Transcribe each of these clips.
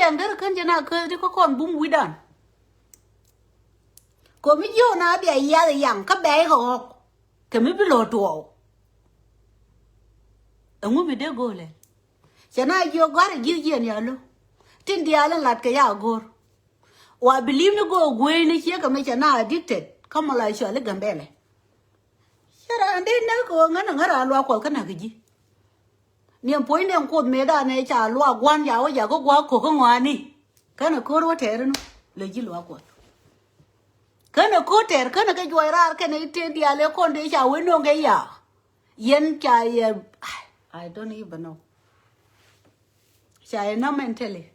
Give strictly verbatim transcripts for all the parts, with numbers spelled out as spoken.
Ɛn derɛ kän jɛ na kä di kä kɔn bum wi̱dan. Kɔ mi jiɔn a bia yath yaŋ kä bɛy kɛ ɣɔk kɛ mi bi lɔ tuɔɔk. Ɛŋu mi dee go̱o̱lɛ? Cɛ na jiɔ gɔ̱a̱r a ji̱ jiɛn ya lo̱. Tin diaal in lat kɛ ya go̱o̱r. Wa believe ni go̱o̱r guey ni ciek kɛ mi cɛ na addicted kä mɔ la cuali Gambɛlɛ. Cɛ raan dee näk kɛ ɣöö ŋän a ŋän raan luaak Kuɔth kä näk kɛ ji̱. Niɛm puɔ̱ny niɛm Kuoth mëëdan ɛ ca luaak gua̱n ca wä jakä gua̱a̱k ko̱k kä ŋɔaani. Känɛ ko̱r wä tɛɛr inɔ lɛ ji̱ luaak Kuɔth. Känɛ ko̱r tɛɛr känɛ kɛ juɔc raar kɛnɛ i̱ tëë diaal ɛ kɔn dee ca wee no̱o̱ŋ kɛ ya. Yɛn ca yɛ, I don't even know. Ca yɛ nɔ mentally.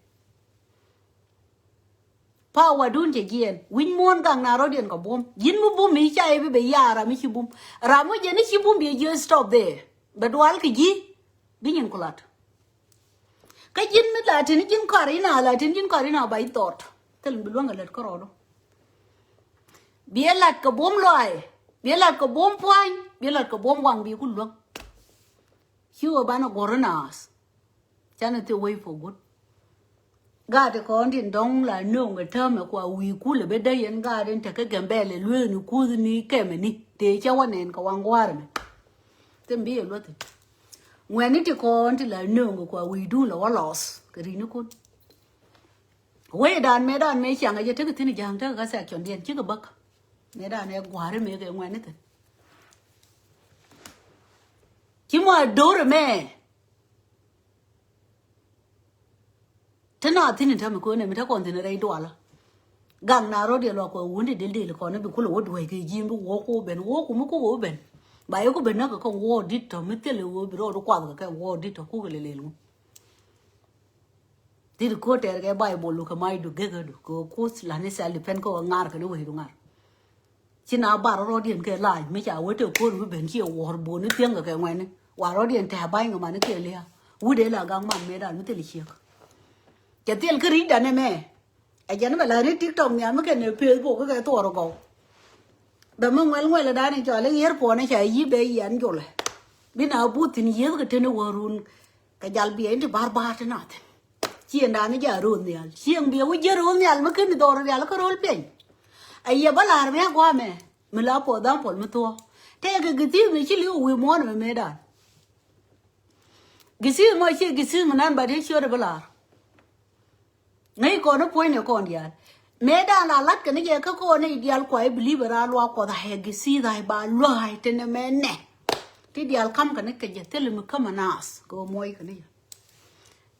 Power dun cɛ jiɛɛn wi̱c muɔ̱ɔ̱n gaŋ na rɔ̱diɛn kɛ buɔ̱m. Ji̱n mi bum mi ca i̱ bi bɛ yaar ram mi ci bum. Ram mi jɛn i̱ ci bum bi jiɛ stop there. Bɛ dual kɛ ji̱ bi nyin ku lat. Kä ji̱n mi la tin ji̱n kɔr ina la tin ji̱n kɔr ina ba i̱ thɔɔt. Thil mi bi luäŋ kɛ lät kärɔɔdu. Bi ɛ lat kɛ buɔ̱m lɔaac. Bi ɛ lat kɛ buɔ̱m pua̱ny. Bi ɛ lat kɛ buɔ̱m waŋ bi ku luäŋ. Ci wä banɛ guɔ̱r in aas. Canɛ thil wec for good. Gaat ti kɔn tin dɔ̱ŋ la nööŋ kɛ täämɛ kua wi̱i̱ kulɛ ben dee yɛn gaat in tekä Gambɛlɛ lueethni kuthni kɛmɛni tëë cä wä nɛn kɛ waŋ gua̱a̱r ɛmɛ. Thim bi yɛ luäthi. Ŋuɛ̈tni ti kɔn ti la nööŋ kɛ kua wi̱i̱dun la wä lɔth kɛ ri̱cnikun. Wecdan mëëdan mëë ciaŋ ɛ jɛ tekɛ thi̱n ja̱a̱ŋ tekɛ kä section diɛn cikɛ bäk. Mëëdan ɛ gua̱a̱r mëë kɛ ŋuɛ̈tni thi̱n. Ci mɔ a do̱r ɛmɛ. Te na thi̱n in täämɛ ko̱n ɛmɛ te kɔn thi̱n rɛy dualä. Gaŋ na rɔ̱diɛn luak kɔ wun ti del del kɔn bi kulɛ wä duäc kɛ ji̱ bi wä ku ben wä ku mi ku wä ben. Ba yɛ ku ben näk kɛ kɔn wä dit tɔ mi thil wä bi rɔɔd kuath kɛ kɛ wä dit tɔ kukɛ lɛ lel ŋu. Dit ko̱ tɛɛr kɛ Baibol kɛ mac du gekä du kɛ kuth lani self defense kɛ ŋa̱r kɛ ni wec du ŋa̱r. Ci na bar rɔɔdiɛn kɛ la̱a̱c mi ca wä te ko̱r bi ben ciɛ wuɔ̱r buni thiäŋ kɛ kɛ ŋuɛni. Wa rɔɔdiɛn tɛ̱̈ ba̱ny kɛ mani kɛ lia̱a̱. Wut dee la gaŋ man mëëdan mi thil ciek. Cɛ thil kä ri̱cdan ɛmɛ. Ɛ jɛn bɛ la ri̱c TikTok nhiam mi kɛn ɛ Facebook kä kɛ thuɔɔr gɔw. Bɛ mi ŋuɛl ŋuɛl dan in cɔal i̱ ɣer puɔ̱n i̱ ca yi̱ bɛ yian jolɛ. Bi na buth thi̱n yieth kɛ teni wä run. Kɛ jal biɛ in ti bar bar ti na thi̱n. Ciëŋdan ni jaa ro̱o̱l nhial. Ciëŋ biɛ wi̱c ji̱ ro̱o̱l nhial mi ken dhɔr rial kä ro̱o̱l piɛny. A yɛ bä la̱r mi a gua̱a̱mɛ mi la puɔth dham puɔl mi thuɔ̱ɔ̱. Tëëkɛ githim mi ci li̱w wi̱i̱ muɔ̱ɔ̱n mi mëëdan. Githim mɔ ciɛ githim mi nan bat i̱ ciöt ɛ bä la̱r. Ŋäc kɔn i̱ puɔ̱ny ni kɔn diaal. Mëëdan la la̱t kɛ ni jɛ kä kɔn i̱ diaal kua i̱ bilip ɛ raar luaak kuɔth a hɛ githim a i̱ ba lua̱a̱c tënɛ mɛ nɛ. Ti diaal ka̱m kɛ ni kɛ jɛ thil mi käm ɛ naath kɛ ɣöö muɔc kɛ ni jɛ.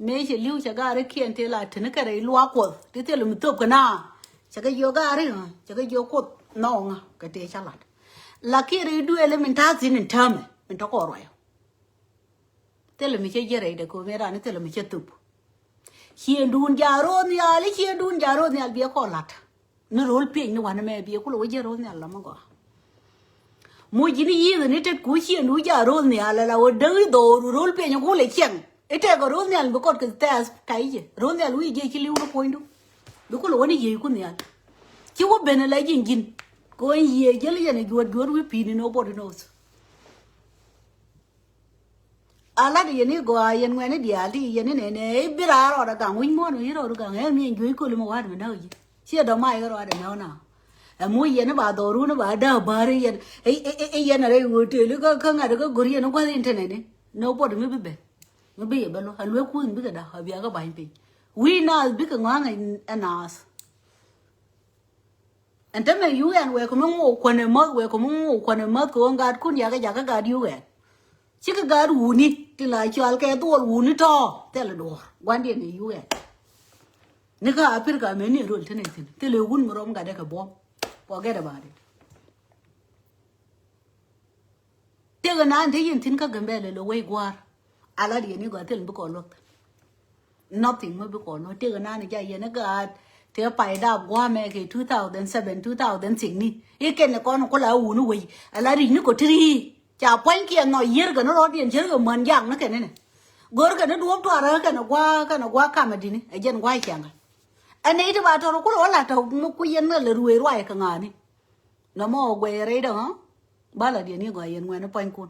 Mëë cɛ li̱w cɛ gaarikiɛn tëë la teni kɛ rɛy luaak kuɔth ti thil mi thop kɛ na. Cɛ kɛ jiök gaari ɣä cɛ kɛ jiök kuoth nhɔɔŋä kɛ tëë cä lat. Lakin rɛy duëël min ta̱a̱ thi̱n in täämɛ min tɔ̱ kɔn ruac. Thil mi cä ji̱ rɛy dɛ ko̱ mëë rani thil mi cä thop. Ciëŋdun ja̱ ro̱o̱ nhial i̱ ciëŋdun ja̱ ro̱o̱ nhial biɛ kɔn la̱t. Ni ro̱l pieny ni wanɛ mɛ biɛ kulɛ wä ji̱ ro̱o̱ nhial la mi gɔaa. Muc ji̱n i̱ yi̱i̱th ni tet ku ciëŋdu ja̱ ro̱o̱ nhial ala wä däk i̱ dho̱o̱ru ro̱l pieny kulɛ ciɛŋ. I̱ tɛkɛ ro̱o̱ nhial bi kɔt kɛ thɛth ka i̱ jɛ ro̱o̱ nhial wi̱i̱ jiɛ ci li̱w ni puɔ̱nydu. Bi kulɛ wä ni yiëëcku nhial. Ci wä ben ala ji̱n ji̱n. Kɛ ɣän yiëë jäl yɛn i̱ juɔ̱t juɔ̱t wi̱i̱ pi̱i̱ni nobody knows. A lat yɛn i̱ gɔaa yɛn ŋuɛ̈ni diaal ti yɛn i̱ nɛnɛ i̱ bi raar rɔɔdɛ gaŋ wi̱c muɔ̱ɔ̱n wi̱c rɔɔdu gaŋ ɛ mi ɛn juec köli mi wa̱a̱t mi näk ji̱. Ciɛ dɔ̱ mac kɛ rɔɔdɛ nɛw na. Ɛ muc yɛn i̱ ba dhɔrun i̱ ba dääk bäär i̱ yɛn i̱ yɛn a rɛy hotel i̱ kä ŋa̱t i̱ kä go̱r yɛn i̱ gua̱th internet i̱. Nobody mi bi ben. Mi bi yɛ bä lo̱ a luek kuth mi bikɛ da̱k a biakä ba̱ny piny. Wi̱i̱ naath bikɛ ŋɔ̱a̱ŋ ɛ naath. Ɛn tämɛ yuk ɛn wek kɛ mi ŋuɔ kuänɛ mäth wek kɛ mi ŋuɔ kuänɛ mäth kɛ ɣöö ŋgaatkun yakɛ jakä gaat yuk ɛn. Cikɛ gaat wuni ti la cɔal kɛ dhuɔl wuni tɔ̱ thilɛ duɔ̱ɔ̱r gua̱ndiɛn ɛ yuk ɛn. Ni kä Aprika mɛ ni rol tini thi̱n thilɛ wun mi rɔm gatdɛ kɛ buɔ̱m. Forget about it. Tëkɛ naan te yɛn thi̱n kä Gambɛlɛ lɛ wec gua̱a̱r. A lat yɛn i̱ gɔaa thil mi bi kɔn luäk. Nothing mi bi kɔn luäk tëkɛ naan i̱ ca yɛn i̱ gaat tëë pay dap gua̱a̱mɛ kɛ two thousand seven, two thousand six ni. I̱ kɛn i̱ kɔn ku la wuni wec a la ri̱c ni kɔ ti ri̱i̱. Ca pua̱nykiɛn nhɔ yiër kɛ ni rɔ̱diɛn cärkɛ män jak ni kɛn inɛ. Go̱rkɛ ni duɔ̱ɔ̱p tuaarä kɛn i̱ gua̱a̱ kɛn i̱ gua̱a̱ kamɛ di̱ni ɛ jɛn gua̱a̱ cäŋä. Ɛn i̱ ti ba tɔr ku lɔ la tɔ̱ mi ku yɛn lɛ ruëë ruac kɛ ŋa̱a̱ni. Nɔmɔ guɛy rɛydɛ ɣä. Bala diɛn i̱ gɔaa yɛn ŋuɛn i̱ pua̱nykun.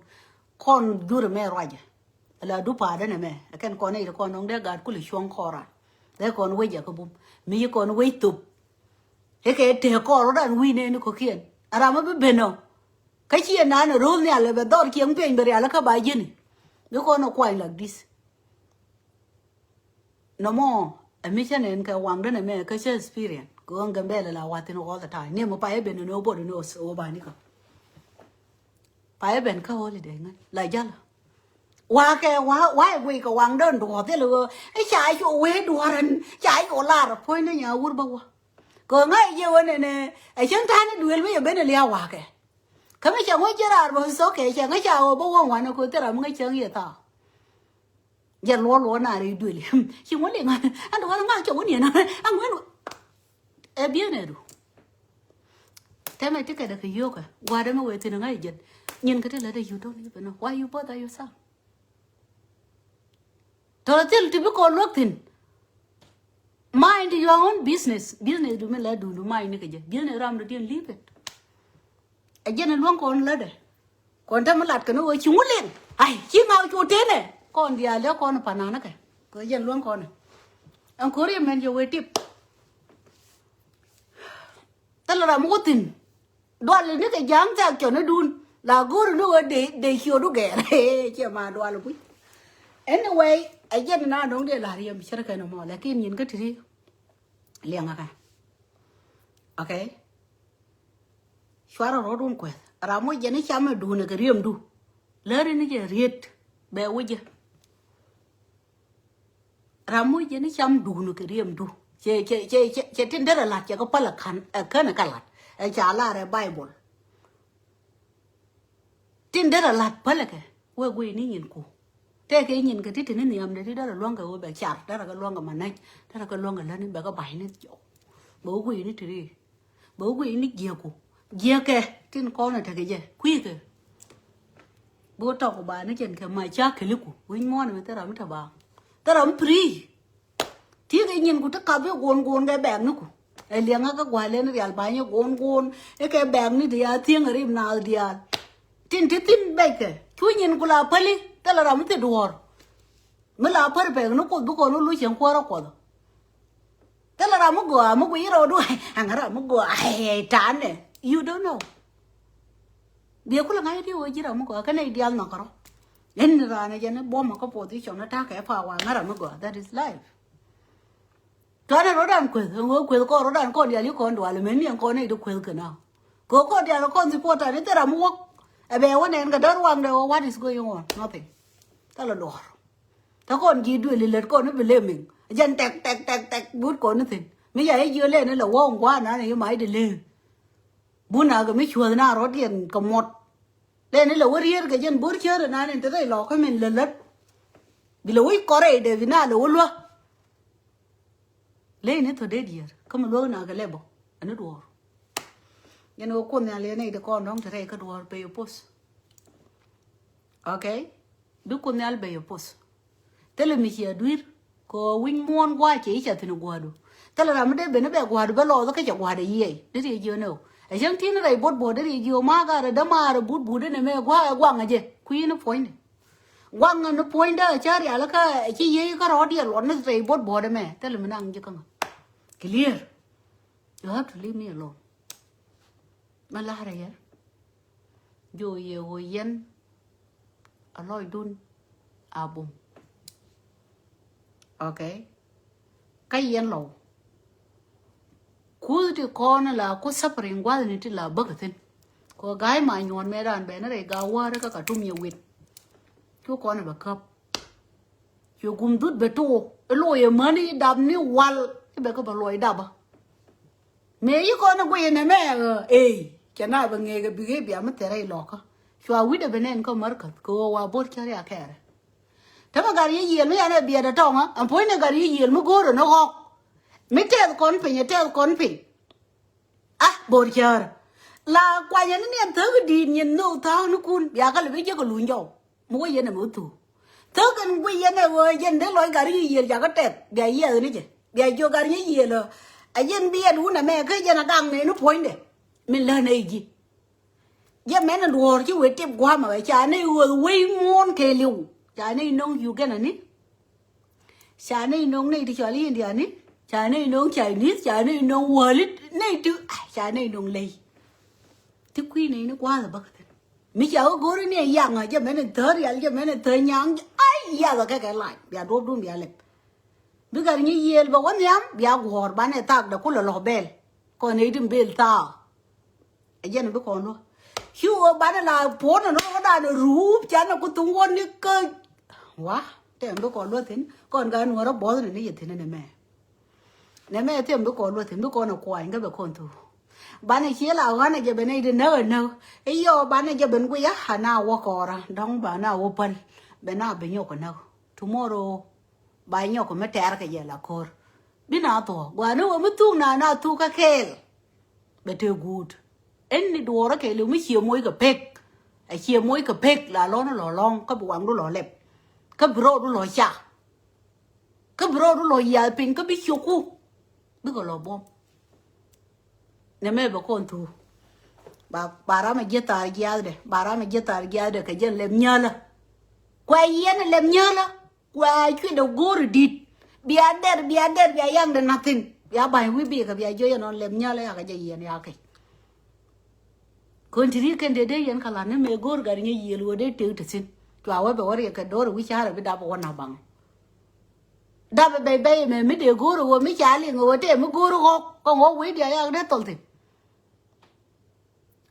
Kɔn jurɛ mɛ ruacɛ. Ala du pa̱a̱dɛ nɛ mɛ ɛ kɛn kɔn i̱ ti kɔn nɔŋ dee gaat kulɛ cuɔ̱ŋ kɔɔran. Dhɛ kɔn wec jakä bum mi yi kɔn wec thop. Ikɛ tëë kɔɔr rɔ̱dan wi̱i̱ nɛɛni kɔ̱kiɛn a ram mi bi ben ɔ. Kä ciɛ naan ro̱o̱l nhial bɛ dhɔr kiɛŋ piɛny bɛ rial kä ba ji̱ni. Bi kɔn ɔ kuany like this. Nɔmɔ ɛ mi cä nɛn kɛ waŋdä nɛmɛ kä cä experience kɛ ɣän Gambɛla la wathin all the time. Ni mɔ payɛ ben ni ɣöö bot ni ɣöö bani kä payɛ ben kä holiday ŋän la jal. Wakɛ wa wa ɛ guiy kɛ waŋdä duɔth thil ɣöö i̱ ca cu wee duɔrän ca cu lar puɔ̱ny ni nya wur bä wä. Kɛ ɣän ŋa̱c jɛ ɣöö nɛnɛ ɛ cäŋ ta̱a̱ni duël mi yɛ ben ɛ lia̱a̱ wakɛ. Kä mi cɛ ŋuɔ̱c ji̱ raar bä thokɛ cɛ ŋäc ca ɣöö bä wä ŋuan ɛ ko̱ thil ram mi ŋäc cäŋ yɛ thaak. Jɛ luɔl luɔl na rɛy duëli. Ci ŋuɔ̱l iŋ an duɔl ŋak cɛ wä niɛn an ŋuɛn. Ɛ biɛn ɛ du. Tɛmɛ ti kɛdɛ kɛ yio̱kɛ gua̱dɛ mi wee thi̱n ŋa̱c jɛn. Nyin kä ti lät ɛ you don't even know why you bother yourself. Tɔrɔ thil ti bi kɔn luäk thi̱n. Mind your own business. Business du mi lät du du mind ni kɛ jɛ business ram du diɛn li̱pɛ. Ɛ jɛn ɛ luäŋ kɔn lätdɛ. Kɔn tɛm lat kɛn ɣöö ci ŋu liŋ. Ai ci ŋaw cu tenɛ kɔn diaal dee kɔn panan kɛ. Kɛ jɛn luäŋ kɔn ɛ ɛn ko̱ri mɛn jɛ wee tip. Thilɛ ram wä thi̱n. Dual ni kɛ ja̱a̱ŋ thɛk cɔn idun la go̱o̱r ni ɣöö dee ciötdu gɛɛr. Ciɛ ma dual kuc. Anyway ɛ jɛn na dɔ̱ŋ dee la̱r yɛm cär kɛn ɛmɔ lakin nyin kä ti̱ti̱. Liɛŋä kɛ. Okay. Cuarɛ rɔɔdun kuɛth ram wä jɛn i̱ camɛ duunɛ kɛ riɛmdu. Läri ni jɛ riet bɛ wä jɛ. Ram wä jɛn i̱ cam duunɛ kɛ riɛmdu. Cɛ cɛ cɛ cɛ tin derɛ lat cɛ kɛ päl ɛ kän ɛ kän ɛ kɛ lat ɛ ca lar ɛ Bible. Tin derɛ lat pälɛ kɛ wee guiy ni nyin ku. Tɛkɛ nyin kɛ ti ti ni nhiamdɛ ti derɛ luäŋ kɛ wee bɛ car derɛ kɛ luäŋ kɛ manäc derɛ kɛ luäŋ kɛ lätni bɛ kɛ ba̱cni jɔw. Bɛ wee guiy ni ti ri bɛ wee guiy ni jiɛku jiɛkɛ tin kɔn ɛ tekɛ jɛ kui̱kɛ. Bi wä tɔk ku ba ni cɛn kɛ ma ca keliku wi̱ny muɔ̱ɔ̱n mi thil ram mi te ba thil ram mi piri. Ti kɛ nyin ku ti kap i̱ guun guun kɛ bɛɛk ni ku. Ɛ liɛŋä kä gua̱l in rial ba nyɛ guun guun i̱ kɛ bɛɛk ni diaal thieŋ ɛ rim naath diaal. Tin ti thin bɛckɛ cu nyin ku la päli thilɛ ram mi thil duɔ̱ɔ̱r. Mi la pär bɛɛk ni kuoth bi kɔn wä luc cieŋ kuäärä kuɔth. Thilɛ ram mi gɔaa mi guic rɔɔdu aŋä ram mi gɔaa tanɛ. You don't know. Biɛ kulɛ ŋa̱c ti wä ji̱ ram mi gɔaa kɛnɛ i̱ diaal nhɔkärɔ. Ɛn ni raan ɛ jɛn i̱ buɔmä kä puɔth i̱ cɔn i̱ ta̱kɛ pa wa ŋä ram mi gɔaa that is life. Tɔnɛ rɔ̱dan kueth ɛn ɣöö kueth kɔn rɔ̱dan kɔn diaal i̱ kɔn dual ɛmɛn ni ɛn kɔn nɛy ti kueth kɛ na. Kɛ ɣöö kɔn diaal kɔn thi puɔt tani thil ram mi wäk. Ɛ bɛ wä nɛn kɛ däär waŋdɛ ɣöö what is going on nothing. Thilɛ duɔ̱ɔ̱r. Tä kɔn ji̱ duëli lät kɔn i̱ bi lëmiŋ jɛn tɛk tɛk tɛk tɛk but kɔn i̱ thi̱n mi ca i̱ jiö lɛn i̱ lɛ wä ŋuan nan i̱ mac di lëë. Bun akɛ mi cuäth na rɔ̱t yɛn kɛ muɔt. Lɛn i̱ lɛ wä rier kɛ jɛn bo̱r cäär inan in te rɛy lɔkä min lät lät. Bi lɛ wä i̱ kɔrɛ i̱ dee bi na lɛ wä luä. Ley ni thɔ dee diɛɛr kä mi luäk na kɛ lɛ bä ɛn i̱ duɔɔr. Yɛn kɛ kuoth nhial yɛn i̱ di kɔn dɔ̱ŋ te rɛy kä duɔɔr pey i̱ poth. Okay. Bi kuoth nhial bɛ yɛ poth. Thilɛ mi ciɛ dui̱r kɛ wi̱ny muɔ̱ɔ̱n gua̱a̱c cɛ i̱ ca thi̱n gua̱a̱du. Thilɛ ram mi dee ben i̱ bɛ gua̱a̱du bɛ lɔɔth kä cɛ gua̱a̱dɛ yiɛy ni riɛ jiö nɛ ɣöö ɛ cäŋ ti̱n rɛy buɔt buɔ̱ɔ̱dɛ riɛ jiö ma̱a̱ gat rɛ dämaar rɛ but but inɛ mɛ gua̱a̱ ɛ gua̱ŋ ɛ jɛ kui̱n i̱ puɔ̱nydɛ. Gua̱ŋ ni puɔ̱nydä ɛ cä rial kä ɛ ci yiey kä rɔɔdiɛ luɔt ni rɛy buɔt buɔ̱ɔ̱dɛ mɛ thilɛ mi naŋ ji̱ kä ŋä. Clear. You have to leave me alone. Mɛ la̱rä yɛ. Jiö yɛ ɣöö yɛn a lɔcdun a bum. Okay. Kä yɛn lɔw. Kuth ti kɔn la ku suffering gua̱thni ti la bäk thi̱n. Kɔ ga̱a̱c ma nyuɔ̱n mɛ raan bɛn rɛy ga̱a̱ wäärä kä ka tum yɛ wit. Cu kɔn bɛ käp. Cu gum dhut bɛ tok i̱ loc ɛmäni dapni wal i̱ bɛ kä bɛ luɔc dapä. Mëë yi kɔn i̱ guiy inɛ mɛ ɣä ëë cɛ na bɛ ŋeek ɛ bik i̱ bia mi thɛrɛ ilɔkä. Cua wi̱cdɛ bɛ nɛn kä märkäth kɛ ɣöö wa bo̱r cä riak kɛɛrɛ. Te bɛ gat yiëë yiëël mi yan ɛ biɛt ɛ tɔŋä ɛn puɔ̱nydɛ gat yiëë yiëël mi go̱o̱r ɛn ɛ ɣɔk. Mi tɛth kɔn piny ɛ tɛth kɔn piny. Ah bo̱r cäär. La kuanyɛ ni niɛn thäk i̱ di̱i̱t nyin nhök tha̱a̱ŋnikun bia kä lɛ bi jek ɛ luny jɔw. Mi wä yɛn ɛmɛ wä thuk. Thäk ɛn guic yɛn ɛ ɣöö yɛn dee lɔc gat ri nyi yiëël jakä tɛth bia yiɛth ni jɛ bia jiök gat ri nyi yiëël ɔ. Ɛ yɛn bi yɛn wun ɛmɛ kä yɛn ɛ daŋ nɛɛni puɔ̱nydɛ. Min län ɛ ji̱. Jɛ mɛn ɛ duɔ̱ɔ̱r ci wee tip gua̱a̱mɛ wee ca nɛy ɣööth wec muɔ̱ɔ̱n kɛɛliw ca nɛy no̱ŋ Uganda ni. Ca nɛy nöŋ nɛy ti cɔal i̱ Indiani. Ca nɛy nöŋ Chinese. Ca nɛy nöŋ wäli. Nɛy ti, ca nɛy nöŋ ley. Ti kui̱ nɛy ni gua̱a̱th ɛ bäk thi̱n. Mi ca wä go̱ri ni ɛ yaŋ ɛ jɛ mɛn ɛ thäär rial jɛ mɛn ɛ thäär nyaŋ. Ay, yath ɛ kɛ kɛ lac bia duɔ̱pdun bia lɛp. Bi gat nyi yiëël bɛ wä nhiam bia guɔ̱ɔ̱r banɛ thak dɛ kulɛ lɔ bɛl. Kɔn nɛy ti bel thaa. Ɛ jɛn bi kɔn luɔ. Ci wä banɛ la puɔ̱n ɛn rɔɔdan ruup canɛ ku thuŋ wä ni kä. Wa tɛm bi kɔn luɔ thi̱n kɔn ka nuɔ̱ɔ̱rä buɔth ni ni yɛ thi̱n ni mɛ. Nɛ mɛ thiɛm bi kɔn luɔ thi̱n bi kɔn ɛ kuany kä bɛ kɔn thuk. Banɛ ci la ɣän ɛ jɛ ben nɛy ti näk ɛ näk. I̱ yɔ banɛ jɛ ben guiya a na wä kɔɔra dɔ̱ŋ ba na wä päl. Bɛ na bi nyɔk ɛ näk. Tomorrow ba nyɔk ɛ mi tɛɛr kɛ jɛ la ko̱r. Bi na thuɔ̱k gua̱a̱ni wä mi thuk na na thuk kä kɛɛl. Bɛ te guut. Ɛn ni duɔɔrä kɛɛliw mi cie moc kɛ pek. A cie moc kɛ pek la lɔn lɔ lɔŋ kä bi waŋdu lɔ lɛp. Kä bi rɔɔdu lɔ ca. Kä bi rɔɔdu lɔ yiath piny kä bi cioku. Bikɛ lɔ buɔ̱m. Nɛ mɛ bɛ kɔn thuu. Ba, ba ram a jiɛ thar jiath dɛ. Ba ram a jiɛ thar jiath dɛ kɛ jɛn lɛp nyälä. Kuɛ yɛn lɛp nyälä. Kuɛ cuit dɛ go̱o̱ri dit. Bia dɛr, bia dɛr, bia yaŋ dɛ nothing. Bia ba̱ny wi̱i̱ bikɛ bia jiɔ yɛn ɔn lɛp nyälä yakɛ jɛ yɛn yakɛ. Kön ti ri kɛn dee dee yɛn kɛ la̱t ni mëë go̱o̱r gat nyɛ yiëël wä dee tëë ti thi̱n. Cua wä bɛ wä riɛk kɛ do̱r wi̱c ca̱rɛ bi dap wä na baŋ. Dap bɛ bɛy mëë mi dee go̱o̱r wä mi ca liŋ wä tëë mi go̱o̱r ɣɔ̱k kä ɣɔ̱k wec diaal yak dee thol thi̱n.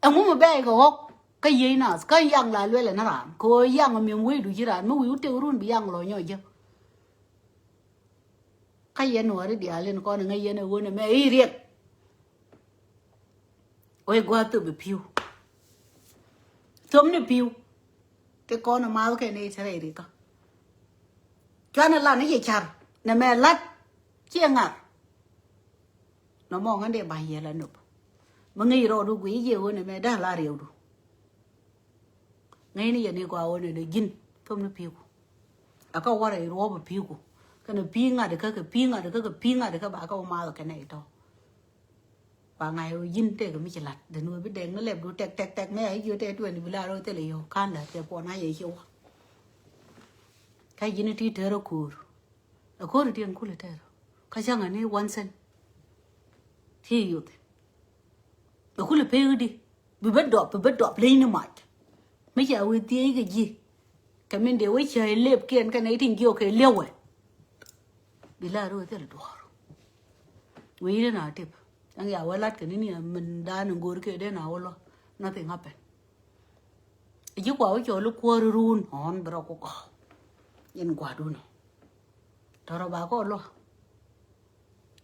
Ɛŋu mi bɛy kɛ ɣɔ̱k kä yiey nath kä yaŋ la luɛlɛ ni raan kɛ ɣöö yaŋ mi̱em wecdu ci raan mi wi̱i̱ wä tëë run bi yaŋ lɔ nyɔ jek. Kä yɛn nuɔ̱ɔ̱ri diaal in kɔn ŋäc yɛn ɛ ɣöö nɛmɛ i̱ riɛk. Wec gua̱a̱th thop i̱ pi̱u. Thop ni pi̱u. Ti kɔn ɛ math kɛn i̱ te rɛy rikä. Cuanɛ lat ni yɛ car nɛmɛ la̱t. Ciɛ ŋa̱r. Nɔmɔ ŋändɛ ba̱ny yɛ la nop. Mi ŋäc rɔɔdu guiy yɛ ɣöö nɛmɛ da̱a̱ la riɛwdu. Ŋäcni yɛn i̱ gɔaa ɣöö nɛnɛ ji̱n thom ni pi̱i̱ku. Ɛ kä wärɛ i̱ ruɔ̱ɔ̱p i̱ pi̱i̱ku. Kɛnɛ pi̱i̱ ŋa̱t ikä kɛ pi̱i̱ ŋa̱t ikä kɛ pi̱i̱ ŋa̱t ikä ba kä wä maath kɛnɛ i̱ tɔ̱. Ba ŋa̱c ɣöö ji̱n tëëkɛ mi ci la̱t dɛn ɣöö bi dɛŋ ni lɛpdu tɛk tɛk tɛk mɛ a i̱ jiö tɛk tuɛn i̱ bi la rɔ thilɛ yɔ̱ɔ̱k ka̱n la̱t kɛ puɔn a yɛ ci wä. Kä ji̱n i̱ ti tɛr ɛ ko̱o̱r. Ɛ ko̱o̱r i̱ tiɛn kulɛ tɛr kä cäŋ ani one cent. Ti yoth. Ɛ kulɛ pek i̱di bi bä dɔp bi bä dɔp leny ni mac. Mi ca wee thiec kɛ ji̱ kɛ min dee wee cä ilep kiɛn kɛn i̱ tin jiök kɛ liewɛ. Bi la ri wee thil duɔ̱ɔ̱r. Wee i̱ ri na tip ɛn ya wee lat kɛ ni ni min dan in go̱o̱r kɛ den a wä lɔ. Nothing happen. Ji̱ kua wä cɔl i̱ kuäär iruun ɔn bi rɔ ku kɔ. Yɛn gua̱dun ɔ. Tɔrɔ ba kɔ luɔ.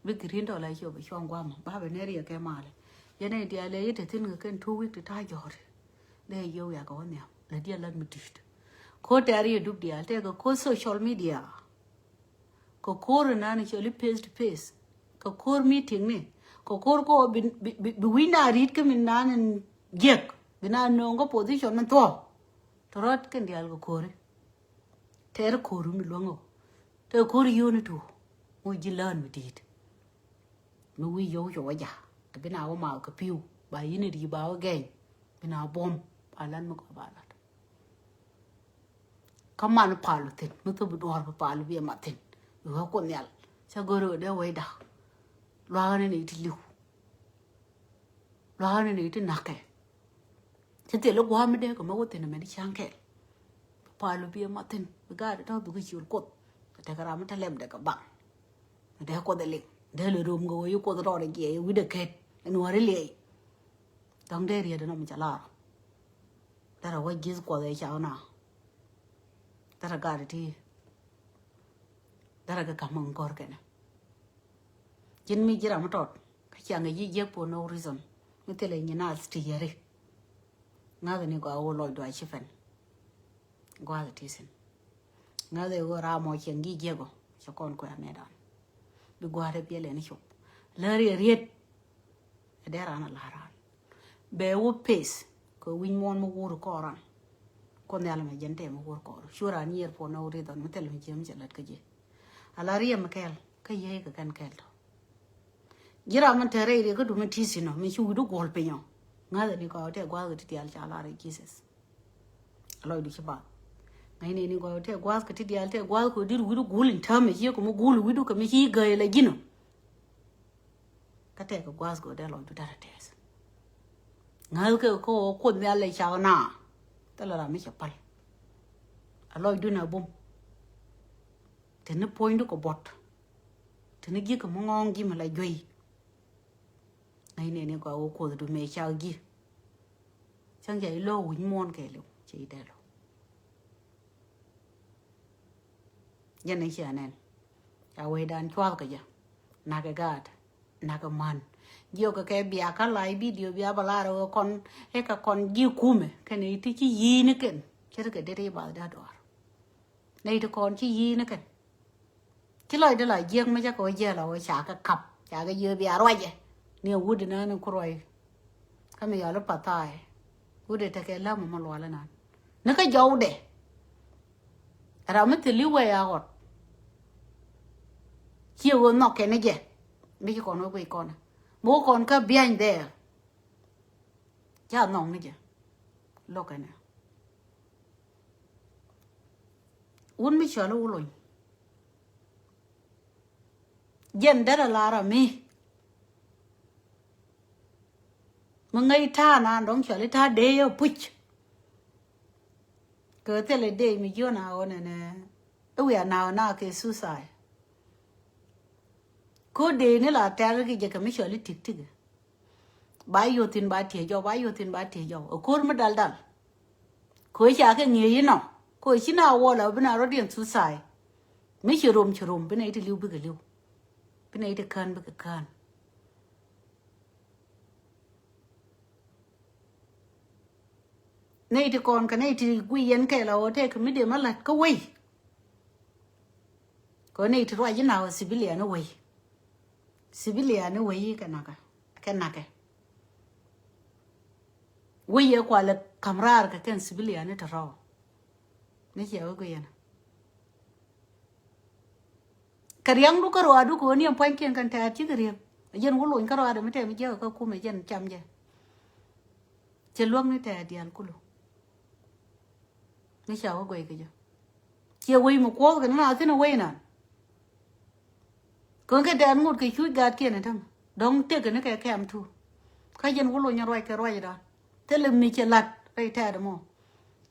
Bi green dollar ciö bi cuɔ̱ŋ guamɔ ba bi nɛr yɛ kɛ malɛ. Yɛn ɛ diaal ɛ yɛ te thin kɛ kɛn two week ti ta̱a̱ jɔ̱ɔ̱ri. Dee yɛ wiak kɛ wä nhiam lɛ diaal lat mi di̱i̱t. Ko̱ tɛɛr yɛ dup diaal tɛɛkɛ ko̱ social media. Kɛ ko̱r inan cɔl i̱ face to face. Kɛ ko̱r meeting ni kɛ ko̱r kɔ bi, bi, bi, bi wi̱c na ri̱t kä mi nan in jiɛk bi na nööŋ kä position mi thuɔ̱k. Tɔrɔt kɛn diaal kɛ ko̱ri. Tɛɛr ko̱r mi luäŋ ɔ. Tɛ ko̱r yio̱o̱ni tuɔ ŋu ji̱ lään mi di̱i̱t. Mi wi̱i̱ yio̱w cɛ wä ja̱ kɛ bi na wä math kɛ pi̱w ba yi̱n ri ba wä gɛny. Bi na buɔ̱m ba län mi gɔaa ba lat. Kä man palu thi̱n mi thop bi duɔ̱ɔ̱r bi palu bi ɛ mat thi̱n. Bi wä kuoth nhial cä go̱r ɣöö dee wecda. Lua̱a̱k ni ni ti li̱w. Lua̱a̱k ni ni ti na̱kɛ. Ci thil i̱ gua̱a̱m mi dee kɛ mi wä thi̱n ɛmɛn i̱ ca̱ŋ kɛl. Bi pal bi biɛ mat thi̱n bi gaat i̱ tɔ̱ bi kɛ ciöl kuoth. Kɛ tekɛ ram mi te lɛm dee kɛ baŋ. Mi dee kuoth ɛ liŋ dee lɛ rom kɛ wee i̱ kuoth rɔɔdɛ jiɛc i̱ wi̱cdɛ ket. Ɛn wä ri liɛc. Dɔ̱ŋ dee riet ɛnɔ mi ca lar. Derɛ wä ji̱th kuɔth ɛ ca wä na. Derɛ gaat i̱ ti. Derɛ kɛ ka̱m in gɔ̱r kɛnɛ. Ji̱n mi ji̱ ram mi tɔt kä ciaŋ kɛ ji̱ jiäk for no reason. Mi thilɛ nyi naath ti yɛri. Ŋa̱th ni gɔaa wä lɔcdu a ci pɛn. Gua̱a̱th ti thi̱n. Ŋa̱th ɛ ɣöö ram mɔ ciɛŋ ji̱ jiäk ɔ cɛ kɔn kuɛ amɛdan. Bi gua̱a̱th ɛ biɛl ɛn cop. Lär yɛ riet. Ɛ dee ran a la̱r ran. Bɛ wä peth kɛ wi̱ny muɔ̱ɔ̱n mi wur kɔɔran. Kuoth nhial mɛ jɛn tɛm mi wur kɔɔr cu ran yiër puɔn ɛ wä ri dhɔn mi thil mi jiäm cɛ lät kä ji̱. A la riɛm kɛl kä yiey kɛ kɛn kɛl tɔ. Ji̱ ram mi tɛr rɛy riek kä dum mi ti̱i̱ thi̱n ɔ mi ci wi̱du guɔl piny ɔ. Ŋa̱thɛ ni kɔɔr tɛ gua̱a̱th kɛ ti tial ca lar ɛ Jesus. A lɔcdu ci bath. Ŋäcnɛ ni gɔaa tëë gua̱a̱th kɛ ti diaal tëë gua̱a̱th kɛ dit wi̱du gul in täämɛ ciek kɛ mi gul wi̱du kɛ mi ci gäi la ji̱n ɔ. Kä tëë kɛ gua̱a̱th kɛ dee lɔcdu dee rɛ tɛth. Ŋäth kɛ kä ɣöö Kuoth Nhial lɛ cak na. Thilɛ ram mi cɛ päl. A lɔcdu na bum. Te ni puɔ̱nydu kɛ buɔt. Te ni ji̱ kɛ mi ŋɔ̱ɔ̱ŋ ji̱ mi la juey. Ŋäcnɛ ni gɔaa ɣöö Kuothdu mëë cak ji̱. Cäŋ cɛ i̱ lo̱o̱ wi̱c muɔ̱ɔ̱n kɛɛliw cɛ i̱ dee lo̱o̱. Jɛn i̱ cia nɛn. Ca wecdan cua̱th kɛ jɛ. Nakɛ gaat. Nakɛ män. Jiɔkɛ kɛ bia kä la i̱ bidio bia bä lar ɣöö kɔn i̱ kɛ kɔn ji̱ kumɛ kɛn i̱ ti ci yi̱i̱ni kɛn. Ce̱tkɛ det i̱ bath dee duaar. Nɛy ti kɔn ci yi̱i̱ni kɛn. Ci lɔcdɛ la jiäk mi cakɛ wä jiɛl a wä ca kɛ kap ca kɛ jiö bia ruacɛ. Ni a wut inan in ku ruac. Kä mi yɔl i̱ path tha̱a̱ wut i̱ tekɛ läm mɔ lual inan ni kä jɔwdɛ. Ram mi thil i̱ wee a ɣɔt. Ciɛ wee nhɔk kɛn i̱ jɛ mi ci kɔn wä guic kɔn mi wä kɔn kä biany dhɛɛr. Ca nhɔk ni jɛ. Lo̱k kɛn ɛ. Wun mi cɔl i̱ wä lony. Jɛn derɛ lar ami. Mi ŋäc ta̱a̱ naan dɔ̱ŋ cɔal i̱ ta̱a̱ dee yɛ puc. Kɛ thilɛ dee mi jiɔn a ɣɔn ɛnɛ. I̱ wiaa na̱a̱ na kɛ suicide. Ko dee ni la tɛr ki jɛ kɛ mi cɔal i̱ tik tik. Ba yo̱thin ba tiee jɔw ba yo̱thin ba tiee jɔw ɛ ko̱r mi dal dal. Ko ca kɛ ŋi̱eec inɔ ko ci na wɔ la bi na rɔ̱diɛn suicide. Mi ci rom ci rom bi na iti li̱w bikɛ li̱w. Bi na iti kään bikɛ kään. Nɛy ti kɔn kɛ nɛy ti guiy yɛn kɛɛl a ɣöö tëëkɛ mi dee mi la̱t kä wei. Kɛ nɛy ti ruac inɔ a ɣöö civilian i̱ wei. Civilian i̱ wei kɛ nakä kɛ nakä. Wei yɛ kualɛ ka̱m raar kɛ kɛn civilian i̱ te rɔɔk. Ni ciɛ wä guiy yɛn. Kɛ riaŋdu kä ruaadu kɛ ɣöö ni ɛn pua̱nykiɛn kɛn tɛ̈t cikɛ riäŋ. Ɛ jɛn wä lony kä ruaadu mi tɛm jiäk kä kumɛ jɛn cam jɛ. Cɛ luäk ni tɛ̈t diaal kulu. Mi ca wä guɛy kɛ jɛ ciɛ wec mi kuɔth kɛ ni na thin ɛ wec nan. Kɛ ɣöö kɛ tɛ̈t ŋot kɛ cuc gaatkiɛn ɛ täŋ dɔ̱ŋ tëk kɛ ni kɛ kɛm tu. Kä jɛn wä lony ruac kɛ ruacdan thilɛ mi cɛ la̱t rɛy tɛ̈t ɛmɔ.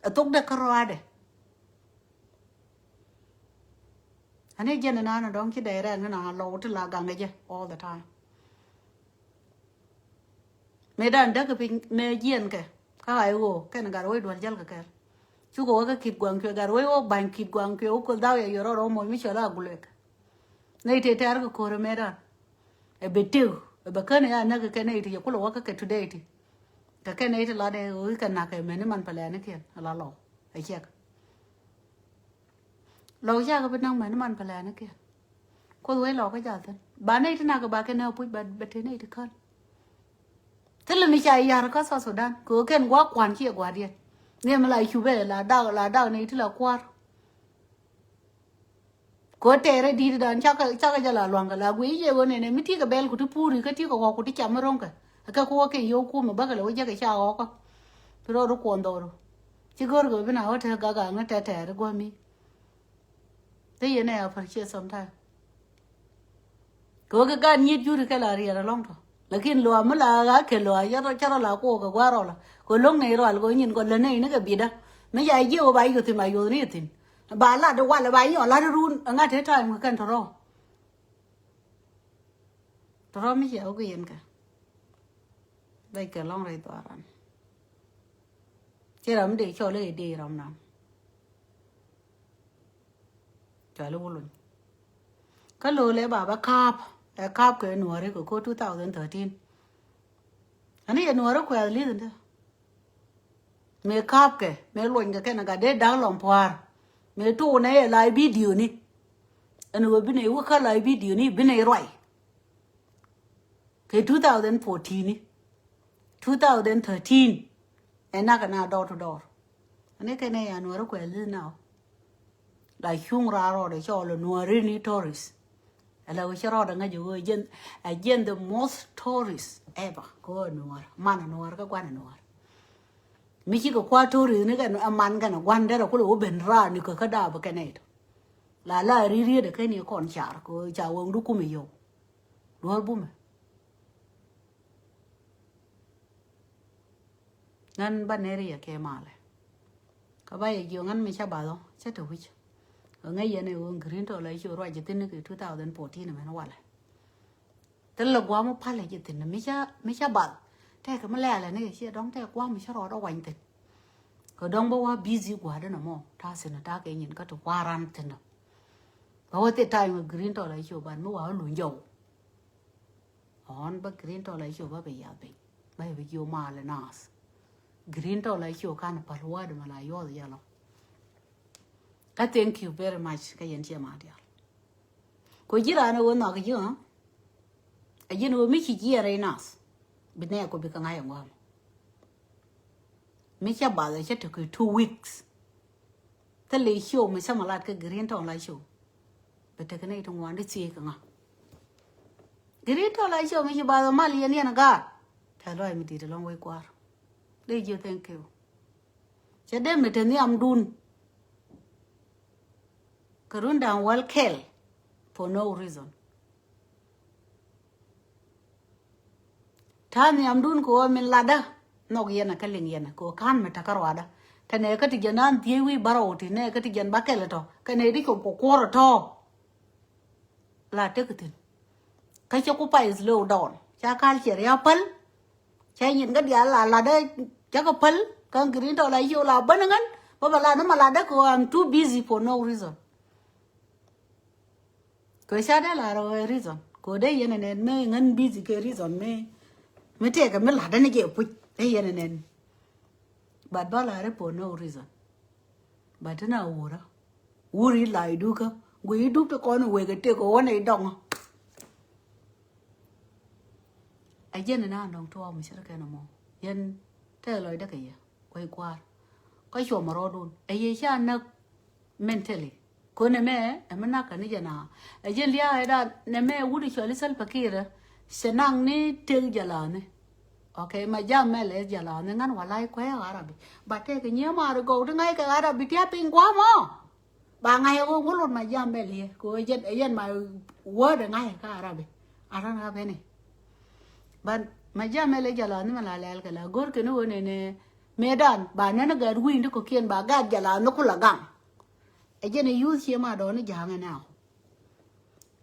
Ɛ thok dee kä ruaadɛ. Ani jɛn inan dɔ̱ŋ ci dɛy rɛn ni na lɔw ti la gaŋ kɛ jɛ all the time. Mëë dan däk piny mëë jiɛn kɛ kä ɣa̱c ɣöö kɛn gat wec duɔl jäl kɛ kɛl. Cukɛ wä kä kit guaŋ cuɛ gat wec wä ba̱ny kit guaŋ cuɛ wä kuoth dhau yɛ yɔrɔ rɔ moc mi cɔl a gulek. Nɛy tëë tɛ̈r kɛ ko̱r mëë dan. Ɛ bɛ tëk ɛ bɛ kän ɛ ya näk kɛ nɛy ti cɛ kulɛ wä kä kɛ today ti. Kɛ kɛn nɛy ti lat ɛ ɣöö kɛ nak kɛ mɛni man pɛlɛɛnikiɛn ala lɔw ɛ ciɛk. Lɔw cakɛ bi naŋ mɛn man pɛlɛɛnikiɛn. Kuoth wec lɔw kä jal thin ba nɛy ti nak kɛ ba kɛ nɛ puc ba te nɛy ti kän. Thilɛ mi ca yar kä South Sudan kɛ ɣöö kɛn gua̱a̱k kua̱n ciɛ gua̱a̱diɛn. Ni mi la cupɛ la dak la dak nɛy ti la kua̱r. Kɛ ɣöö tɛɛrɛ di̱i̱t dan cakɛ cakɛ jɛ la lua̱ŋkɛ la guiy i̱ jɛ ɣöö nɛnɛ mi ti̱i̱ kɛ bɛl ku ti puuri kä ti̱i̱ kɛ ɣɔk ku ti cam mi ro̱ŋkɛ. Ɛ kɛ ku wä kɛ yio̱w kumɛ bäkɛ lɛ wä jɛ kɛ ca ɣɔkä. Pi rɔɔdu kuɔn dhɔru. Ci gör kɛ bi na wä te gak aŋä tɛtɛɛr guämi. Thil yɛn ɛ appreciate sometime. Kɛ wä kɛ gaat nyiet juri kɛ la riɛl alɔŋ tɔ. Lakin lua mi la ɣa̱ kɛ lua cɛ rɔ la kuɔk kɛ gua̱a̱r rɔl kɛ lo̱ŋ nɛy rɔal kɛ nyin kɔ lä nɛy ni kɛ bidä. Mi ca jiɛ wä ba yoth thin ba yoth ni thin. Ba lat wal ba nyɔ lat run ŋa̱t te time kɛ kɛn tɔrɔ. Tɔrɔ mi cɛ wä kɛ yɛn kɛ. Bɛc kɛ lɔŋ rɛy dhuaran. Ci ram dee cɔl i̱ dee ram nan. Cɔl i̱ wä lony. Kä lo̱o̱lɛ ba bä ka̱a̱p ɛ ka̱a̱p kɛ nuɔ̱ɔ̱ri kɛ ko̱ two thousand thirteen. Ani yɛ nuɔ̱ɔ̱ri kuɛth li̱th ndä. Mëë ka̱a̱p kɛ mëë lony kɛ kɛn gat dee da̱k lɔm pua̱a̱r. Mëë tuunɛ yɛ la i̱ bidioni. Ɛn ɣöö binɛ i̱ wä kä la i̱ bidioni binɛ i̱ ruay. Kɛ two thousand fourteen ni two thousand thirteen. Ɛ nak kɛ na door to door. Ani kɛn ɛ ya nuɔri kuɛ li̱th na ɔ. La cuŋ raa rɔɔdɛ cɔɔl ɛ nuɔri ni tourist. Ɛ la wä cɛ rɔɔdɛ ŋäc ɛ wä ɛ jɛn ɛ jɛn the most tourist ever kɛ wä nuɔr man ɛ nuɔr kä guan ɛ nuɔr. Mi cikɛ kua̱r to̱ri ni kɛn a man kɛn a gua̱n derɛ kulɛ wä ben raar ni kɛ kä daap kɛn ɛ tɔ. La la ri riet kɛn i̱ kɔn car kɛ ca wäŋdu kumɛ yio̱w. Duɔ̱r bumɛ. Ŋän ba neri yɛ kɛ malɛ. Kä ba yɛ jiɔ ŋän mi ca bath ɔ cä te wi̱c. Ŋäc yɛn ɛ ɣöö green tɔ la i̱ ci ruac ji̱ thi̱n ni kɛ two thousand fourteen mɛn walɛ. Thilɛ gua̱a̱m mi palɛ ji̱ thi̱n mi ca, mi ca bath. Tɛkɛ mi lɛɛlɛ ni kɛ ciɛ dɔ̱ŋ tɛk gua̱a̱m mi ca rɔɔdɔ wany thi̱n. Kɛ dɔ̱ŋ bä wa busy gua̱a̱dä nɔmɔ ta̱a̱ thi̱n ta̱a̱ kɛ nyin kä ti kua̱ran thi̱n. Bä wä thil time green tɔ la i̱ ci wä ban mi wa wä luny jɔw. Ɔn bä green tɔ la i̱ ci wä bä bɛ yath piny bä yɛ bɛ jiö mal ɛ naath. Green tɔ la i̱ ci wä kan päl wädɛ mɛ la yuɔth yɛlɔ. Kä thank you very much kä yɛn ciɛ ma diaal. Ko ji̱ raan ɛ wä nhɔk ji̱ ɣä. A ji̱n ɣöö mi ci jiɛɛr rɛy nath bi nɛɛk kɔ bi kä ŋa̱c ɛ ŋuam. Mi cä bath ɛ cä tekɛ two weeks. Thilɛ show mi cä mi lat kä green tɔŋ la show. Bɛ tekɛ nɛy ti ŋuan di thiee kɛ ŋa. Green tɔŋ la show mi ci bath ɛ mal yɛn yɛn ɛ gaat. Tɛ luac mi di̱i̱t ɛlɔŋ wec kua̱r. Dee jiö thank you. Cɛ dee mi te nhiamdun. Kɛ run da̱ŋ wäl kɛl for no reason. Ta̱a̱ nhiamdun kɛ ɣöö min latdä nhɔk yɛn kä liŋ yɛn kɛ ɣöö ka̱n mi ta̱kä ruaadä. Kɛnɛ kä ti jɛn an dhieec wi̱i̱ bärɔw ti nɛ kä ti jɛn ba kɛl tɔ kɛnɛ di cop kɛ kuɔr tɔ. La tek thi̱n. Kä cɛ ku pay slow down ca kal cɛ ria päl. Cɛ nyin kä diaal la latdä cä kɛ päl kä green tɔ la yow la bän ŋän bä bɛ lat ni ma latdä kɛ ɣöö I'm too busy for no reason. Kɛ ca dee la rɔ reason kɛ dee yɛn nɛn mi ŋän busy kɛ reason mi mi tɛkɛ mi latdä ni jɛ puc dee yɛn nɛn. But ba la rɛ for no reason. But ti na wurä wuri la idukä gui iduk ti kɔn wek ɛ tëk ɛ wä nɛ idɔŋä. A jɛn ina dɔŋ tuɔɔk mi cɛ rɛ kɛn ɛmɔ yɛn tɛ lɔcdä kɛ yɛ. Kuec kua̱r kä cuɔmɔ rɔɔdun ɛ yɛ ca näk. Mentally ko nɛmɛ ɛ mi nak kɛ ni jɛ na ɛ jɛn lia̱a̱ ɛ da nɛmɛ wut ɛ cɔl i̱ Salva Kiir ɛ cɛ nak ni tek jɛ la̱a̱ni. Okay ma jam mɛl ɛ jɛ la̱a̱ni ŋän walay kuɛ Arabi. Ba tɛk kɛ nyiee maari gɔw ti ŋa̱c kɛ Arabi tia̱ piny gua̱a̱mɔ. Ba ŋa̱c ɛ ɣöö wä lot ma jam mɛl yɛ kɛ ɣöö ɛ jɛn ɛ jɛn ma word ɛ ŋa̱c ɛ kä Arabi. Aran ɣä beni. Ban ma jam mɛl ɛ jɛ la̱a̱ni mɛ la lɛl kɛ la go̱r kɛn ɣöö nɛnɛ. Mëëdan ba nän ɛ gat wi̱i̱ni kɔ̱kiɛn ba gat jɛ la̱a̱ni ku la gaŋ. Ɛ jɛn ɛ yuth cie ma dɔɔni ja̱a̱ŋ ɛ naaw.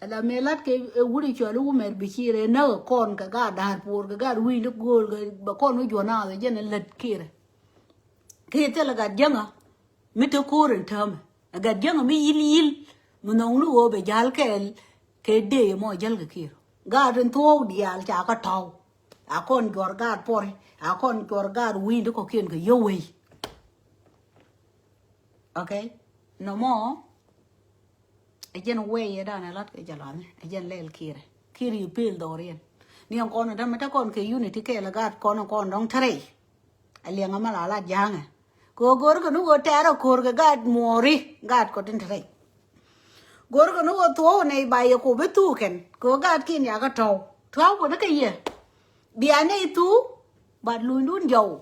Ɛ la mëë la̱t kɛ ɛ wut ɛ cɔl i̱ wumɛr bi ciir ɛ näk ɛ kɔn kɛ gaat da̱a̱r puɔr kɛ gaat wi̱i̱ni go̱o̱l kɛ bɛ kɔn wi̱c juɔ̱n naath ɛ jɛn ɛ lät kiɛrɛ. Kɛ thilɛ gat jäŋä mi te ko̱o̱r ɛn täämɛ ɛ gat jäŋä mi yi̱l yi̱l. Mi nhɔŋni ɣöö bɛ ja̱l kɛɛl kɛ dee mɔ jäl kɛ kiɛr. Gaat in thuɔ̱ɔ̱k diaal ca kä tɔ̱w. A kɔn juɔr gaat puɔri a kɔn juɔr gaat wi̱i̱ni kɔ̱kiɛn kɛ yio̱w wei. Okay. Nɔmɔ ɛ jɛn wee yɛ danɛ lat kɛ jɛ lɔni ɛ jɛn lɛl kiɛrɛ kiɛr yi pel dhɔriɛn. Ni ɛn kɔn dämɛ te kɔn kɛ unity kɛɛl ɛ gaat kɔn kɔn dɔŋ te rɛy. Ɛ liɛŋ ɛmɛ la lat ja̱a̱ŋɛ. Kɛ ɣöö go̱o̱r kɛ ni ɣöö tɛɛr ɛ ko̱o̱r kɛ gaat muɔɔri gaat kɔ tin te rɛy. Go̱o̱r kɛ ni ɣöö thuɔ̱w nɛy ba yɛ kop i̱ thuk kɛn kɛ ɣöö gaat kiɛn yakä tɔ̱w tua̱a̱ kɔni kɛ yɛ. Bia nɛy thuk. Bat lunydun jɔw.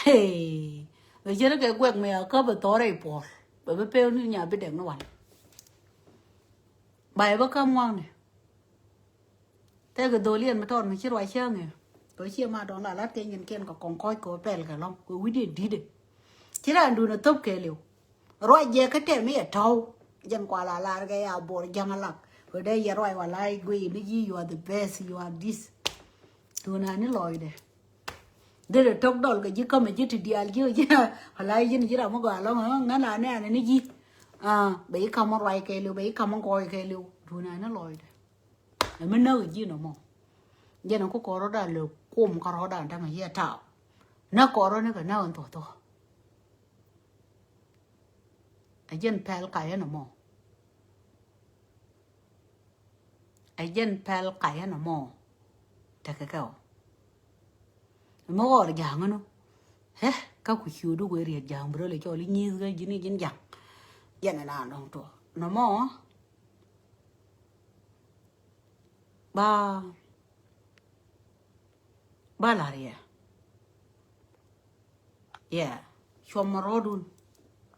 Hey, bɛ cɛ ri kɛ guɛk mi a käp a thɔrɛ i puɔl bɛ bi pek ni nya bi dɛk ni wal. Ba yɛ bä käp ŋuakni. Tɛk kɛ dhol yɛn mi tɔɔt mi ci ruac cäŋ yɛ kɛ ciɛ ma dɔn la lat kɛ nyin kiɛn kɛ kɔŋ kɔc kɛ pɛl kɛ lɔŋ kɛ wi̱cdiɛn di̱t ɛ. Ci raan dun a thop kɛɛliw. Ruac jɛ kä tɛm i̱ ɛ tɔ̱w. Jɛn kual a lar kɛ ya bor ja̱ŋ a lak kɛ dee yɛ ruac wa la i̱ guiy ni ji̱ you are the best, you are this. Dun a ni lɔcdɛ. Dee dee tok dɔl kɛ ji̱ kämɛ ji̱ ti diaal ji̱ ji̱. Wala ji̱ ni ji̱ ram mi gɔaa lɔŋ ŋän a nɛɛnɛ ni ji̱. Bɛ ji̱ ka̱m mi ruac kɛɛliw bɛ ji̱ ka̱m mi gɔɔy kɛɛliw. Dun a ni lɔcdɛ. Ɛ mi näk ji̱ nɔmɔ. Jɛn ɛ ku kɔrɔ da lɛ kum kɔrɔ da tämɛ yɛ taw. Näk kɔrɔ ni kɛ näk in thuɔ̱thuɔ. Ɛ jɛn pɛl kayɛ nɔmɔ. Ɛ jɛn pɛl kayɛ nɔmɔ. Tekɛ kɛ ɔ. Mɛ ɣɔr ja̱a̱ŋ ɛnɔ. Hɛ, kä ku ciötdu wee riet ja̱a̱ŋ bi rɔ lɛ cɔl i̱ nyi̱i̱th kä ji̱n i̱ ji̱n ja̱a̱ŋ. Jɛn ɛn a nɔŋ tuɔ nɔmɔ. Ba ba la̱r yɛ. Yeah. Cuɔmɔ rɔɔdun.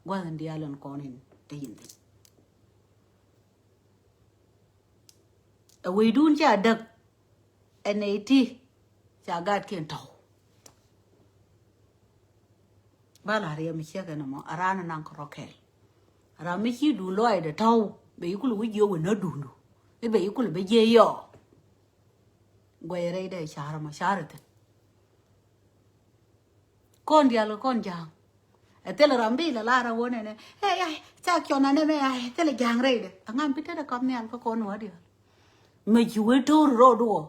Gua̱th in diaal in kɔn in te yin thi̱n. Ɛ wecdun ca däk. Ɛ nɛy ti ca gatkiɛn tɔ̱w. Ba la riɛm mi ciek ɛn ɛmɔ a raan naŋ kɛ rɔ kɛɛl. A raan mi ci duun lɔaacdɛ tɔ̱w bɛ yi kul wi̱c jiök wä nä duundu. I̱ bɛ yi kul bɛ jiɛ yɔɔ. Guɛy rɛy dee ca̱r ɛmɔ ca̱r ithin. Kɔn diaal kɛ kɔn ja̱a̱ŋ. Ɛ thilɛ ram bi la lar a wä nɛnɛ. Ɛ ɛ ca kiɔn anɛ mɛ ɛ thilɛ ja̱a̱ŋ rɛydɛ. Aŋam bi tetdɛ kap nhial kä kɔn wä diaal. Mɛ ci wee to̱r rɔɔd wä.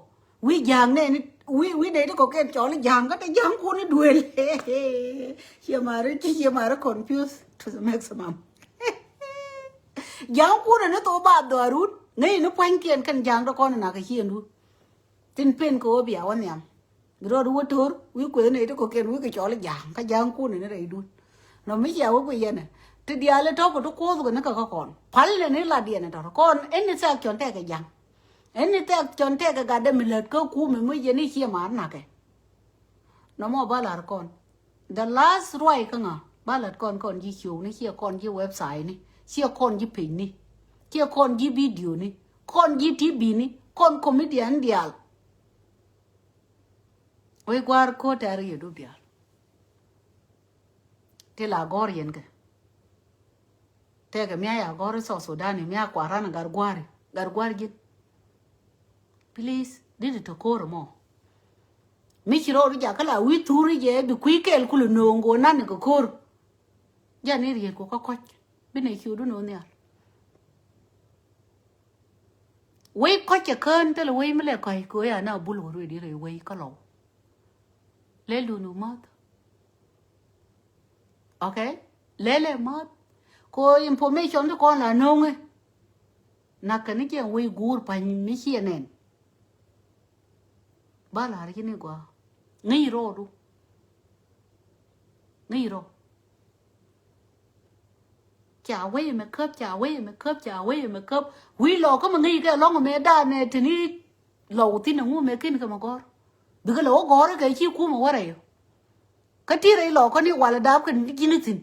Wi̱i̱ ja̱a̱ŋ nɛni wi̱i̱ wi̱i̱ nɛy ti kɔ̱kiɛn cɔl i̱ ja̱a̱ŋ kä te ja̱a̱ŋ kun i̱ duël. Ciɛ mari ci ciɛ mari confuse to the maximum. Ja̱a̱ŋ kun ɛn i̱ thok ba dhɔaarun ŋäc ni pua̱nykiɛn kɛn ja̱a̱ŋ te kɔn inak kɛ ciëndun. Thin pen kɛ wä bia wä nhiam. Bi rɔɔd wä to̱r wi̱i̱ kueth nɛy ti kɔ̱kiɛn wi̱i̱ kɛ cɔl i̱ ja̱a̱ŋ kä ja̱a̱ŋ kun ɛn i̱ rɛydun. Nɔ mi cia wä kui̱ yɛn ɛ ti diaal i̱ tɔ̱ kɛ ti kuoth kɛ ni kɛ kä kɔn pal ɛn i̱ lat yɛn ɛ tɔ̱ kɔn ɛn i̱ thɛk cɔn tɛk kɛ ja̱a̱ŋ. Ɛn i̱ thɛk cɔn tɛk kɛ gat dee mi lät kä kum ɛmɔ yɛn i̱ ciɛ mar nakɛ. Nɔmɔ ba lar kɔn. The last ruac kä ŋa ba lat kɔn kɔn ji̱ ciökni ciɛ kɔn ji̱ website ni ciɛ kɔn ji̱ page ni ciɛ kɔn ji̱ video ni kɔn ji̱ T V ni kɔn comedian diaal. Wec gua̱a̱r ko̱ tɛ̈r yɛ dup diaal. Ti la gɔ̱r yɛn kɛ. Tɛkɛ mia ya gɔ̱r i̱ South Sudan i̱ mia kuaran gat gua̱ri gat gua̱r ji̱n. Please dit i̱ te ko̱r mɔ. Mi ci rɔɔd i̱ jakä la wi̱i̱ thur i̱ jɛ bi kui̱ kɛɛl kulɛ no̱o̱ŋ go̱o̱r nan i̱ kɛ ko̱r. Jan i̱ riet ku kä kɔc bi nɛ ciötdu no̱o̱ŋ nhial. Wec kɔc cɛ kään thilɛ wec mi lɛ kɔc kɛ wec ana bul wä ruet i̱ rɛy wec kä lɔw. Lɛl dun i̱ mäth. Okay. Lɛlɛ ma̱th. Ko information ti kɔn la no̱ŋɛ. Nak kɛ ni jɛ wec guur pa̱ny mi ciɛ nɛn. Ba la̱r ji̱ ni gɔaa. Ŋäc rɔɔdu. Ŋäc rɔ. Ca wec mɛ käp, ca wec mɛ käp, ca wec mɛ käp. Wi̱i̱ lɔ kä mɛ ŋäc kɛ lɔŋ mɛ danɛ tini lɔ wä thin ɛŋu mɛ ken kɛ mɛ gɔ̱r. Bikɛ lɔ wä gɔ̱r kɛ ci kumɛ wä rɛy. Kä ti rɛy lɔ kä ni wal dap kɛ ni ji̱n thi̱n.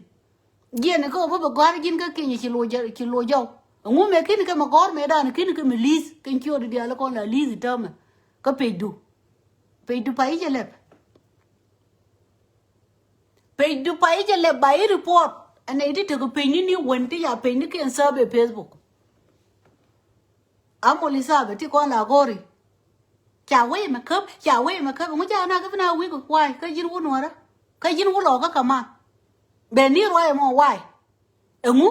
Jiɛn kä wä bä bɛ gɔ̱a̱r ji̱n kä kinyɛ ci loc jɛ, ci loc jɔw. Ɛŋu mɛ ki̱n kɛ mɛ gɔ̱r mɛ dan ki̱n kɛ mɛ li̱th kɛ ciöt diaal kɔn la li̱th i̱ täämɛ. Kä pecdu. Pecdu pay i̱ jɛ lɛp. Pecdu pay i̱ jɛ lɛp ba i̱ report. Ɛn nɛy ti tekɛ pecni ni wän ti ya pecni kiɛn sääp ɛ Facebook. Amol isabɛ ti kɔn la gɔri. Ca wec mɛ käp, ca wec mɛ käp. Ŋu ca na kä bi na wi̱i̱ kɛ kuay kä ji̱n wun wärä. Kä ji̱n wun lɔ kä kaman. Bɛ ni ruac ɛmɔ way. Ɛŋu?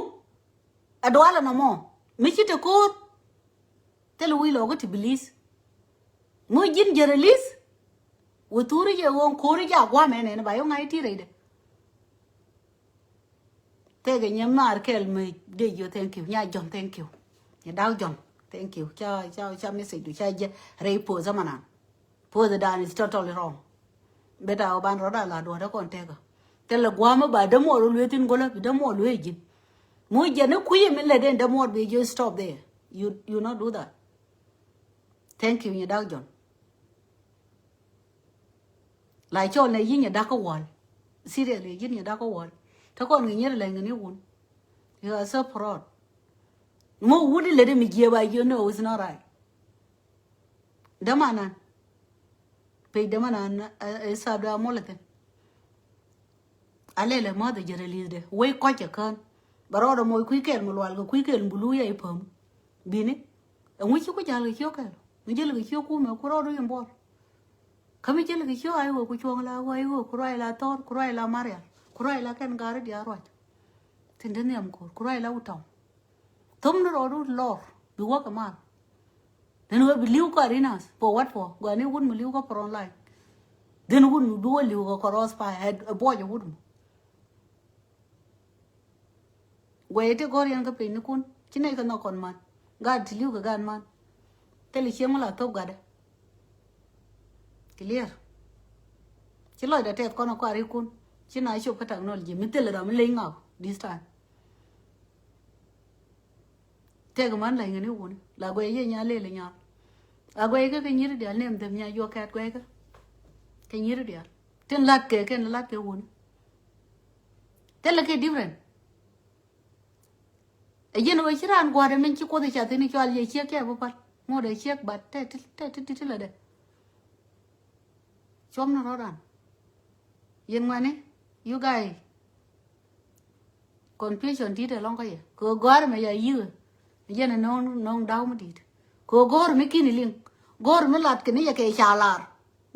Ɛ dualɛ nɔmɔ. Mi ci te ko̱o̱r. Thil wi̱i̱ lɔ kä ti bi li̱th. Ŋu ji̱n jɛ rɛ li̱th. Wä thuri jɛ ɣöö ko̱o̱ri jɛ a gua̱a̱mɛ nɛn ba yɔ̱ŋ a i̱ ti rɛydɛ. Thank you, nyɛ maar kɛl mi dee jiɔ, thank you. Nya John, thank you. Nyɛ dak John, thank you. Ca, ca, ca message du ca jɛ rɛy post amanan. Post dan is totally wrong. Beta ɔ ban rɔda la duɔdɛ kɔn tɛkä. Tɛlɛ guam ba dämuɔl luethin golä bi dämuɔl luet ji̱n. Mu jɛ ni kui̱ mi lɛ den dämuɔl bi jiɔ stop there. You, you not do that. Thank you, nyɛ dak John. La cɔl nɛ yi̱n yɛ dakä wäl. Seriously, yi̱n yɛ dakä wäl. Te kɔn ŋi̱ nyier lɛŋ ni wun. You are so proud. Mo wun ilɛ di mi jiɛ ba jiɛ, no, it's not right. Dämanan. Pec dämanan, eh, eh, sab da mol thin. A lɛl ɛ mäth ɛ jɛ release dɛ wec kɔc ɛ kään. Bɛ rɔɔdɛ moc kui̱ kɛl mi lual kɛ kui̱ kɛl mi bulu yɛ i̱ päm. Bini. Ɛŋu ci ku jal kɛ ciök kɛl mi jɛl kɛ ciök kumɛ ku rɔɔdu in buɔl. Kä mi jɛl kɛ ciök a iwä ku cuɔ̱ŋ la wä iwä ku ruac la thɔr ku ruac la marial ku ruac la kɛn gari diaal ruac. Thin te nhiam ko̱r ku ruac la wä tɔŋ. Thom ni rɔɔdu lɔr bi wäk kɛ mal. Then wä bi li̱w kä arenas for what for? Gɔaa ni wut mi li̱w kä front line. Then wut mi bi wä li̱w kä cross fire ɛ buɔc ɛ wut mi. Guɛy ti gɔ̱r yɛn kä piny ni kun ci nɛy kä nhɔk kɔn man. Gaat ti li̱w kɛ gaat man. Thil i̱ cieŋ mi la thop gatdä. Clear. Ci lɔcdä tɛth kɔn ɛ kuarik kun ci na cop kä technology mi thil ram mi leny ŋak this time. Tëëk man la ŋäni wuni la guɛy yie nya lëë lɛ nyal. A guɛy kä kɛ nyiri dial nem them nya juɔk kɛɛt guɛy kä kɛ nyiri dial tin lat kɛ kɛn lat kɛ wuni. Thilɛ kɛ different. Ɛ jɛn ɣöö ci raan gua̱a̱r ɛmɛn ci Kuoth ɛ ca thi̱n i̱ cɔal yɛ ciek cɛ bi pal ŋot ɛ ciek, but tɛ ti tɛ ti ti ti lɛ dɛ. Cuɔm ni rɔ̱dan. Yɛn ŋuɛni, you guy. Confusion di̱t ɛlɔ̱ŋ kä yɛ kɛ ɣöö gɔ̱a̱r ɛmɛ ya yi̱k. Ɛ jɛn ɛ no̱o̱ŋ no̱o̱ŋ da̱w mi di̱t kɛ ɣöö go̱o̱r mi ki̱n iliŋ. Go̱o̱r mi lat kɛ ni yɛ kɛ ca lar.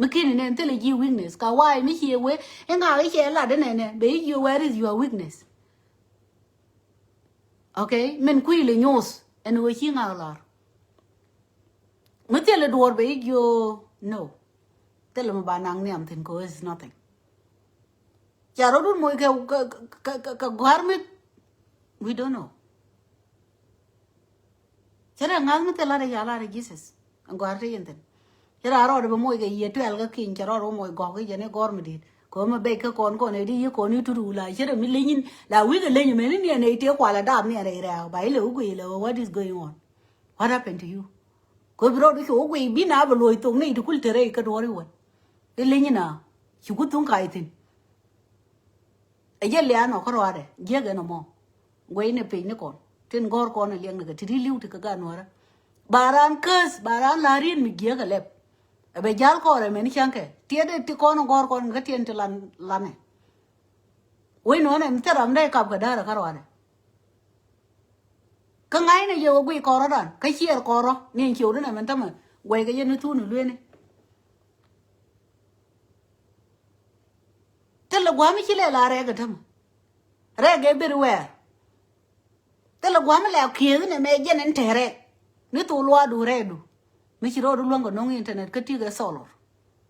Mi ki̱n inɛn thilɛ ji̱ weakness ka wa̱a̱ mi ciɛ wee iŋa i̱ cɛ lat inɛnɛ bɛ i̱ jiö, where is your weakness? Okay, min kui̱ li nyuuth ɛn ɣöö ci ŋak lar. Mi thilɛ duɔ̱ɔ̱r bɛ i̱ jiö, no. Thilɛ mi ba naŋ nhiam thi̱n kɛ ɣöö is nothing. Ca rɔ̱dun moc kɛ kɛ kɛ kɛ gɔ̱a̱r mi, we don't know. Cɛ rɛ ŋa̱th mi thil lat i̱ ca lat i̱ Jesus. Ɛn gɔ̱a̱r ti yɛn thi̱n. Cɛ rɛ a rɔɔd bi moc kɛ yiëë tuɛl kä ki̱ny cɛ rɔɔd bi moc gɔ̱k i̱ jɛn i̱ gɔ̱r mi di̱i̱t. Kɛ ɣöö mi bɛc kä kɔn kɔn ɛ di yiëë kɔn i̱ tut wula cɛ rɛ mi leny in la wi̱i̱ kɛ leny mɛn in yɛn ɛ i̱ tëë kual ɛ daap ni ɛn rɛy rɛɛk ba ilɛ wä guiy ilɛ wä, what is going on? What happened to you? Kɛ ɣöö bi rɔɔd i̱ cu wä guiy bi na bɛ luɔ̱c thok ni i̱ ti kul te rɛy kä duɔ̱ɔ̱r i̱ wän. I̱ leny in a ci ku thuŋ kac thi̱n. Ɛ jɛ lian ɔ kä ruaadɛ jiäk ɛn ɔmɔ. Guɛcnɛ piny ni kɔn tin gɔ̱r kɔn ɛ liɛŋ ni kɛ ti ri li̱w ti kɛ gan nuäärä. Ba raan käth ba raan la riet mi jiäk ɛ lɛp. Ɛ bɛ ja̱l kɔɔrɛ mɛn cäŋkɛ tiɛt ɛ ti kɔn gɔ̱r kɔn kä tiɛn ti lan lanɛ. Wec nuɔ̱nɛ mi thil ram dee kap kɛ däärä kä ruaadɛ. Kä ŋa̱cnɛ yɛ wä guic kɔrɔ̱dan kä ciɛɛr kɔrɔ̱ ni ɛn ciɛw rinɛ mɛn tämɛ guɛc kɛ yɛn ni thuun ɛ lueeni. Thilɛ gua̱a̱m i̱ ci lɛ la rɛɛk ɛ tämɛ. Rɛɛk ɛ ber wɛɛr. Thilɛ gua̱a̱m i̱ lɛ kieth inɛ mɛ jɛn in te rɛɛk. Ni thok luaadu rɛɛkdu. Mi ci rɔɔdu luäŋ kɛ no̱ŋ internet kä ti̱kɛ tholor.